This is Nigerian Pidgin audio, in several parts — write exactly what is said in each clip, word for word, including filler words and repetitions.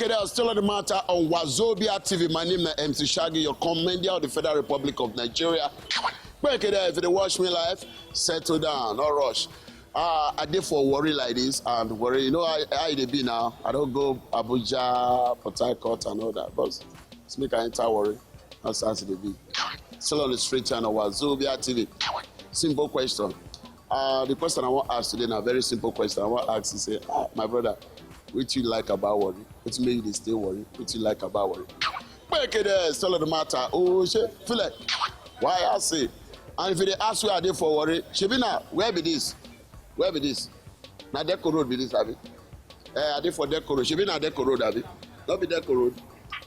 Okay, that's still on the matter on Wazobia T V. My name is M C Shaggy, your commander of the Federal Republic of Nigeria. Okay, there, if you dey watch me live, settle down, no rush. Uh, I dey for Warri like this, and Warri, you know how, how e dey be now. I don go Abuja, Port Harcourt, and all that, but let's make I enter Warri. That's as e dey be. Still on the street channel, Wazobia T V. Simple question. Uh, the question I wan ask today na very simple question. I wan ask you say, ah, my brother, wetin you like about Warri? Wetin make you dey stay Warri? Wetin you like about Warri? Make it there, settle the matter. Oh, shey, feel it. Why I say? And if you dey ask where I dey for Warri, shebi na, where be this? Where be this? Na Deko Road be this, abi? Eh, I dey for Deko Road. Shebi na Deko Road, abi? No be Deko Road.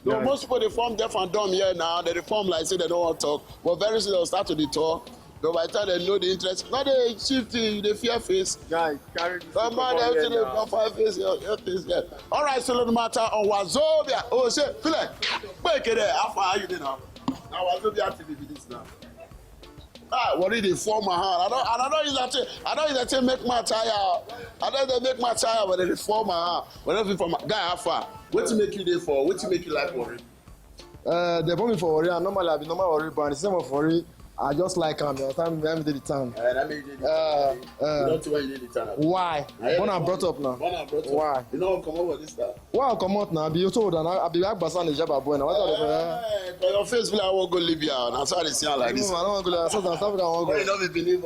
No, yeah. Most people dey form deaf and dumb here now. They dey form like say they no wan talk. But very soon they'll start to dey talk. But by the time they know the interest, now they shift, you dey fear face. Guy, carry this. Come on, everything dey come for face, your, your face, yeah. All right, so no matter on Wazobia. Oh, shey, feel it. Make it there. How far are you there now? Now Wazobia T V be this now. Ah, Warri dey fall my hand. I don't, I don't use that thing. I don't use that thing make my tire. I don't dey make my tire, but they dey fall my hand. But don't fall my guy. How far? Wetin make you dey for? Wetin make you like Warri? Uh, they born me for Warri, and normally I be normal Warri, but the same of Warri, I just like am. You understand me? Every day the town. Eh, that make you dey the Uh, town. Uh, You don't see why you dey the town. Why? I Born and brought up now. Born and brought up. Why? You know, come over this town. Why I comot now? I be Oto Odan, I be Agbasa and Ijaba boy now. What are the Eh, but your face be like I wan go Libya. Na so I dey see am like this. No, I don't want to go like South Africa. I want But you go. Don't be believe.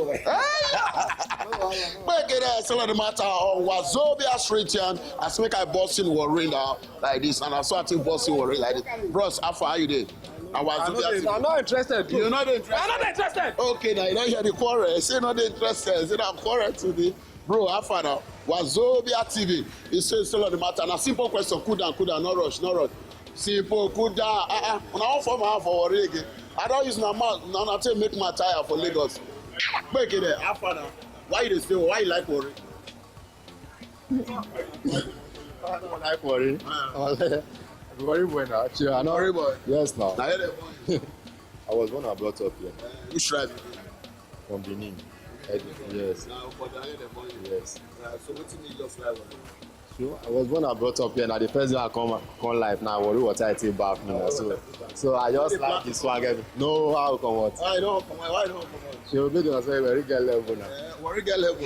Make it there, settle the matter on Wazobia Street, and I say make I boss in Warri now like this, and I saw I think boss in Warri like this. Bros, how far are you there? I was I'm not, I'm not interested, bro. You're not interested? I'm not interested. Okay, now you don't hear the quarrel. Say not interested. Say that quarrel to me. Bro, how far now? Wazobia T V. He says, still on the matter. Now, simple question. Cool down, cool down. No rush, no rush. Simple, cool down. Uh-uh. Now, for my for Warri again. I don't use my mouth. Now, I take make my tire for Lagos. Make it there. How far now? Why you dey stay? Why you like Warri? I don't like Warri. Ah. Warri boy now. Chill, I know. Warri boy. Yes, now. Now, you're the boy. I was born and brought up here. Uh, which tribe you be? From Benin. Yes. Now, for the, you're the boy. Yes. Uh, so, what do you just like Warri? So, I was born and brought up here. Now, the first day I come, come life now, Warri water I take bath me now. So, so I just like the swag. No, how come what? Why don't come out? Why don't come out? She will be the same Warri get level now. Eh, Warri get level.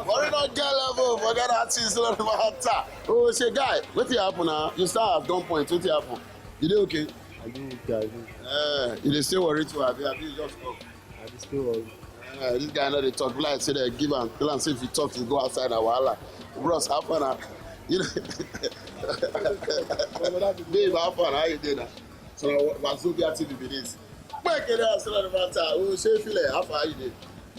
Warri not get level. Forget that thing. Still on the matter. Oh, say, guy, wetin happen now? You start at gunpoint. Wetin happen? You dey okay? I dey okay, I dey. Eh, you dey stay Warri too, abi, abi you just come? I dey stay Warri. Eh, this guy no dey talk. Like say they give am, tell am say if you talk, you go outside na wahala. Bros, how far na? You know, babe, how far na? How you dey na? So na Wazobia T V be this. Make it there, still on the matter. Oh, say, feel it. How far, how you dey?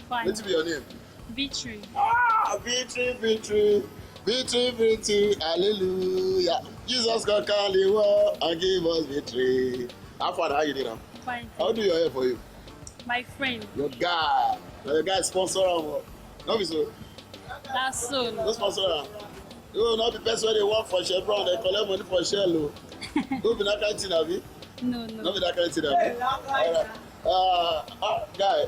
Fine. Wetin be your name? Victory. Ah, victory, victory, victory, victory, hallelujah. Jesus come carry the world and give us victory. How far, how you dey now? Fine. How do your hair for you? My friend. Your guy. Na your guy sponsor am o. No be so? Na so. No sponsor am. You no be person wey dey work for Chevron, dey collect money for Shell o. No be that kind thing, abi? No, no. No be that kind thing, abi? All right. Uh, ah, guy,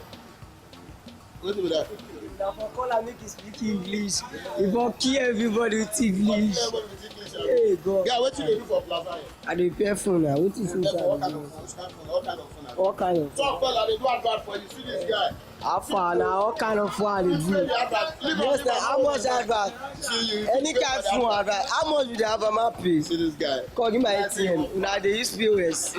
wetin be that? Na for call am make he speak English. He for kill everybody with English. Kill everybody with English, abi? Hey, God. Guy, wetin you dey do for plaza here? I dey repair phone now. Wetin you dey do? What kind of phone? What kind of phone? What kind of phone? Talk well, I dey do advert for you. See this guy. How far now? What kind of phone I dey do? Yes, sir. How much advert? Any kind phone advert. How much you dey have am pay? See this guy. Come give my A T M. Una dey use P O S.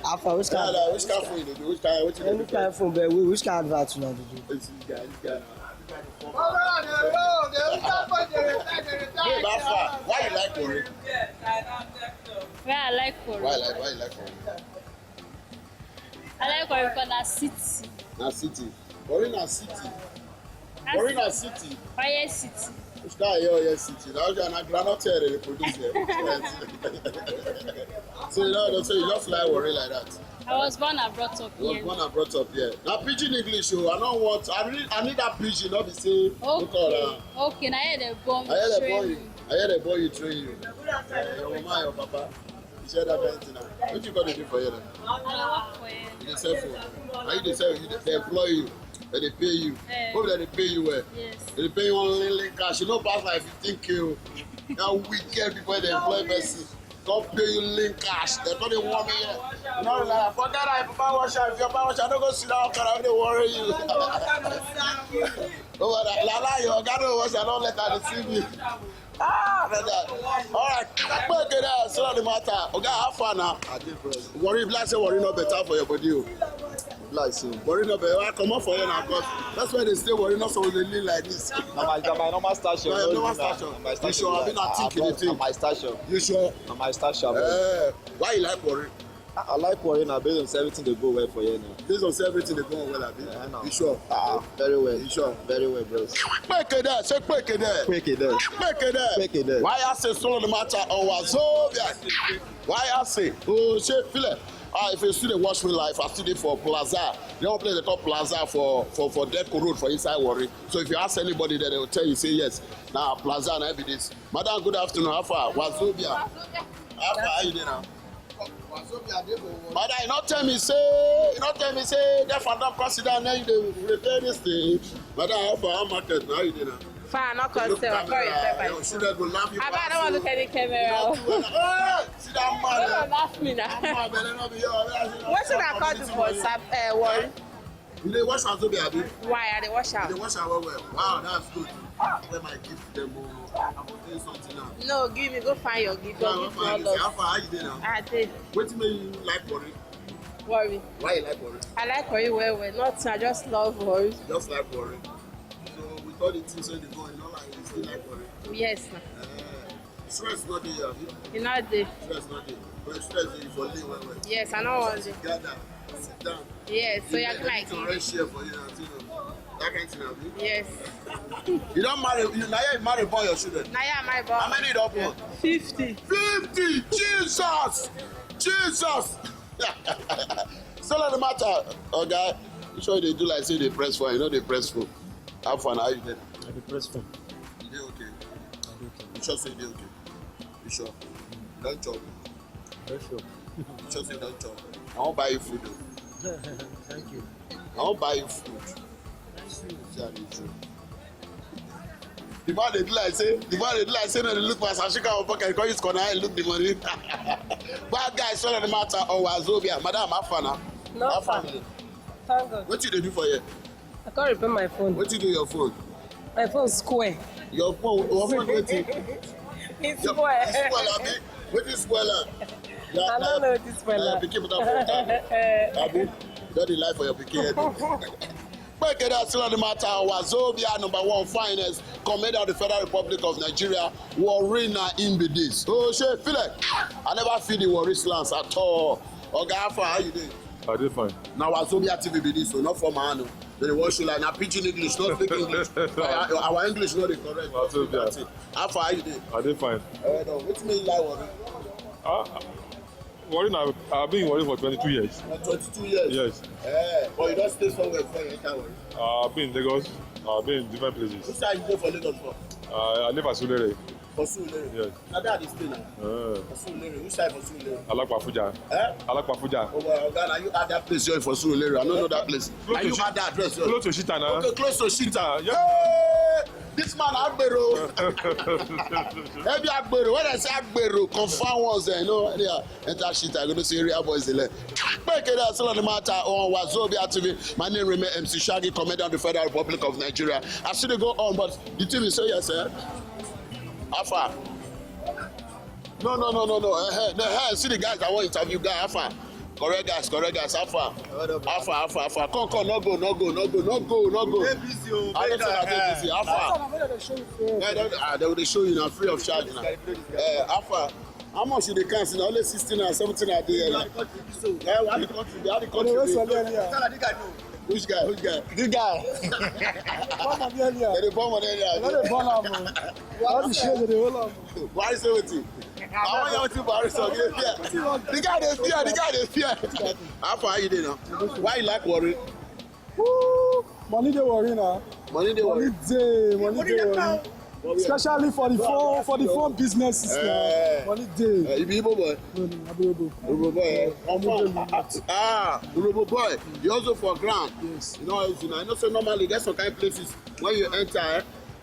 How far? Which kind? Which kind phone you dey do? Which kind? Which kind? Any kind phone, but which kind advert una dey do? This guy, this guy. Babe, how far? Why you like Warri? Why I like Warri? Why you like, why you like Warri? I like Warri because na city. Na city. Warri na city. Warri na city. Oye city. Which kind of Oye city? Now you na groundnut here they produce here. So you know, so you just like Warri like that. I was born and brought up here. You was born and brought up here. Now pidgin English, oh, I don't want. I need, I need that pidgin. Not be say. Okay. Okay. Now here they born. I hear they born you. I hear they born you, train you. Your mama, your papa. You share that kind of thing now. What you gonna do for here now? I work for here. You dey sell food. Are you dey sell? You dey, they employ you. They dey pay you. Eh. Hope that they pay you well. Yes. They dey pay you only, only cash. You know, pass like fifteen K. Now wicked people they employ person. Come pay you link cash. They come dey warm me here. You know, like, forget that, if you buy wash, if you buy wash, I don't go sit down, can I dey worry you? Over that, la la, your God, don't wash, I don't let her deceive you. Ah, brother. All right, quick, that, so the matter. Okay, how far now? I did, bro. Worry, if like say worry not better for your body, oh. Like so. Worry not better. I come up for you now, 'cause that's why they stay worry not so they live like this. Na my, na my normal station. Na your normal station. Na my station. You sure? I mean, I think you think. Na my station. You sure? Na my station. Eh, why you like worry? I, I like worry now, based on say everything dey go well for here now. Based on say everything dey go well, abi? Yeah, now. You sure? Ah, very well. You sure? Very well, bro. Quick there, say quick there. Quick there. Quick there. Quick there. Why I say solo the matter on Wazobia? Why I say? Oh, say, feel it. Ah, if you still dey watch me live, I still dey for Plaza. The only place they call Plaza for, for, for Deco Road for inside Warri. So if you ask anybody there, they will tell you, say yes. Now, Plaza, na be this. Madam, good afternoon. How far? Wazobia. How far are you there now? Madam, you not tell me, say, you not tell me, say, that for don't consider now you dey repair this thing. Madam, how far? How market now you there now? Far, not call, say, I call you pepper. Your children go laugh you. I don't want to look any camera. Hey, see that man. Don't laugh me now. That man better not be here. What should I call you for, sir? Uh, Warri? You dey wash am, Tobi, abi? Why? I dey wash am. You dey wash am well well. Wow, that's good. Where my gift dem o? I go tell you something now. No, give me, go find your gift. Your gift no lost. How far? How you dey now? I dey. Wetin make you like Warri? Warri. Why you like Warri? I like Warri well well. Nothing, I just love Warri. Just like Warri. So with all the things wey dey go on, you no like, you still like Warri? Yes, na. Eh, stress no dey, abi? E no dey. Stress no dey. But stress dey, you for lay well well. Yes, I no wan dey. Gather, sit down. Yes, so you like it. Red share for you now, too. That kind thing, abi? Yes. You don marry, you, na here you marry born your children? Na here I marry born. How many you don born? Fifty. Fifty! Jesus! Jesus! So, like the matter, oga, you sure you dey do like say you dey press phone? You no dey press phone. How far na, how you dey? I dey press phone. You dey okay? I dey okay. You sure say you dey okay? You sure? You don chop? Very sure. You sure say you don chop? I wan buy you food o. Thank you. I wan buy you food. Thank you. See how you do. The man dey do like say, the man dey do like say, no dey look for Sashika for pocket, come use corner eye look the money. Bad guy, sort of the matter, or Wazobia. Madam, how far now? Not far. How far? Thank God. Wetin you dey do for here? I can't repair my phone. Wetin do your phone? My phone square. Your phone, your phone wetin? It's square. It's square, abi? Wetin spoil am? I don't know wetin spoil am. Pikin put am for water. Abi? Just dey lie for your pikin head. Make it that, still on the matter. Wazobia number one finest commander of the Federal Republic of Nigeria. Warri na im be this. Oh, shey, feel it. I never feel the Warri slangs at all. Oga, how far, how you dey? I dey fine. Na Wazobia T V be this, so not for man. They dey watch you like na pidgin English, not speak English. Our, our English no dey correct. Wazobia. How far, how you dey? I dey fine. Eh, no, wetin make you like Warri? Ah, Warri na, I've been in Warri for twenty-two years. Na twenty-two years? Yes. Eh, but you don stay somewhere before you enter Warri? Uh, I've been in Lagos. I've been in different places. Which side you dey for Lagos for? Uh, I live at Surulere. For Surulere? Yes. Na there I dey stay now. Eh. For Surulere. Which side for Surulere? Alakwafuja. Eh? Alakwafuja. Oh, well, oga, na you add that place join for Surulere. I no know that place. Close to Shita now. Okay, close to Shita. Yeah. Hey! This man agbero. Every agbero. When I say agbero, confirm ones, eh, you know, yeah. Enter shit, I go to see area boys dey learn. Make it that, still on the matter on Wazobia T V. My name remain M C Shaggy, commander of the Federal Republic of Nigeria. I see they go on, but the T V say yes, sir. How far? No, no, no, no, no. Eh, eh, no, eh, see the guys that want interview guy. How far? Correct guys, correct guys. How far? How far, how far, how far? Come, come, no go, no go, no go, no go, no go. Dey busy o. I don't say that dey busy. How far? Eh, they, ah, they will show you now, free of charge now. Eh, how far? How much you dey count? Na only sixteen and seventeen are there now. Eh, how the country, how the country dey go? Which guy? Which guy? This guy. They dey bomb on earlier. They dey bomb am o. All the shit they dey hold am. Buhari say wetin? I wan hear wetin Buhari say. He dey fear. The guy dey fear. The guy dey fear. How far you dey now? Why you like Warri? Woo! Money dey Warri na. Money dey Warri. Money dey, money dey Warri. Especially for the phone, for the phone businesses na. Eh. Money dey. Eh, you be Igbo boy? No, no, I be Igbo. Igbo boy, eh? Confirm. Ah, Igbo boy. You also for ground. Yes. You know, you know, you know say normally get some kind places when you enter, eh,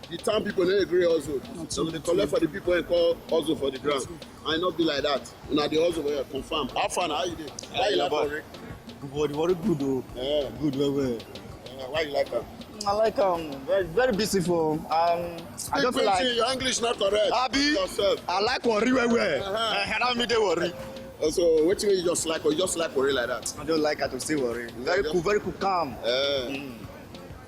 The town people no dey gree hustle. So we dey collect for the people wey call hustle for the ground. And e no be like that. Una dey hustle well, confirm. How far na? How you dey? How you like Warri? Good, Warri good o. Yeah. Good well well. Uh, why you like am? I like am. Very, very beautiful. Um, I just Speak like. Pidgin, your English not correct. Abi, Yourself. I like Warri well well. Uh-huh. Uh, na me dey Warri. Uh, so wetin you just like, or you just like Warri like that? I don't like how to say Warri. Very Yeah. Cool, very cool, calm. Uh,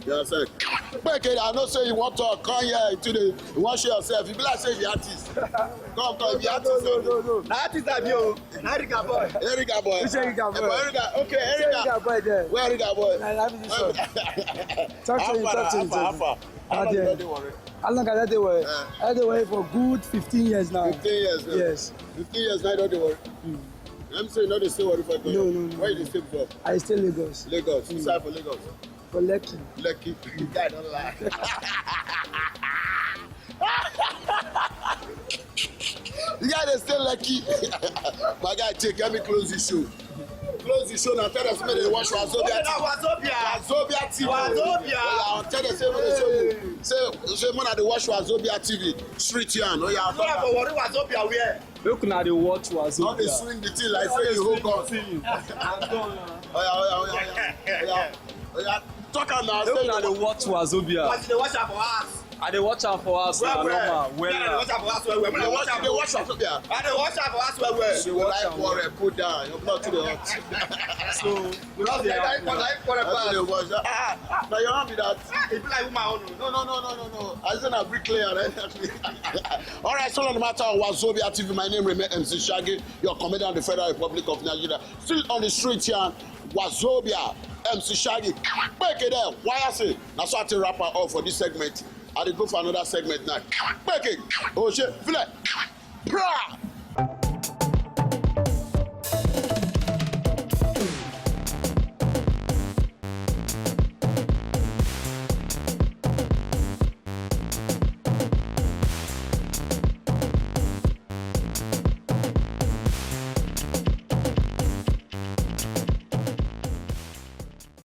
you understand? Kpeke, I know say you wan talk. Come here today. You wan show yourself. You be like say you be artist. Come, come, you be artist. Na artist I be o. Na Erica boy. Erica boy. Which Erica boy? Eh, Erica. Okay, Which Erica. Erica boy there? Where Erica boy? Na, na be this one. Talk to How him, far, talk to how him, far, how talk to far? him. How long Adele. you don dey Warri? How long have I dey Warri? Eh. I dey Warri for good fifteen years now. Fifteen years now. Yes. Fifteen years now you don dey Warri. Let me say you no dey stay Warri for. No, no, no. Where you dey stay before? I stay Lagos. Lagos. Inside for Lagos. For Lekki. Lekki. The guy don lie. The guy dey stay Lekki. My guy, take, let me close this show. Close the show now. Tell us make they watch Wazobia T V. Wazobia. Wazobia T V. Wazobia. Oh, yeah, tell them say make they show you. Say, say make una dey watch Wazobia T V. Street yarn. Oh yeah. Warri Wazobia where? Make una dey watch No dey Wazobia. Swing the thing like say you hold gun. Oh yeah, oh yeah, oh yeah, oh yeah. Oh yeah. Talk am now. Make una dey watch Wazobia. But you dey watch am for house. I dey watch am for house na Well, well. normal Yeah, I dey well. Watch am for house well well. You dey watch, you dey watch am, yeah. I dey watch am for house well well. You like quarrel, cool down. Your blood too dey hot. So we don dey Like quarrel, like quarrel That's what they pass. watch. Ah, now your hand be that. E be like woman own o. No, no, no, no, no, no. I say na bricklayer, right? All right, so no matter Wazobia T V, my name remain M C Shaggy, your commander of the Federal Republic of Nigeria. Still on the street here, Wazobia, M C Shaggy. Make it there. Why I say? Na so I take wrap am up for this segment. I dey go for another segment now. Make it. Oh shit, feel it. Pra!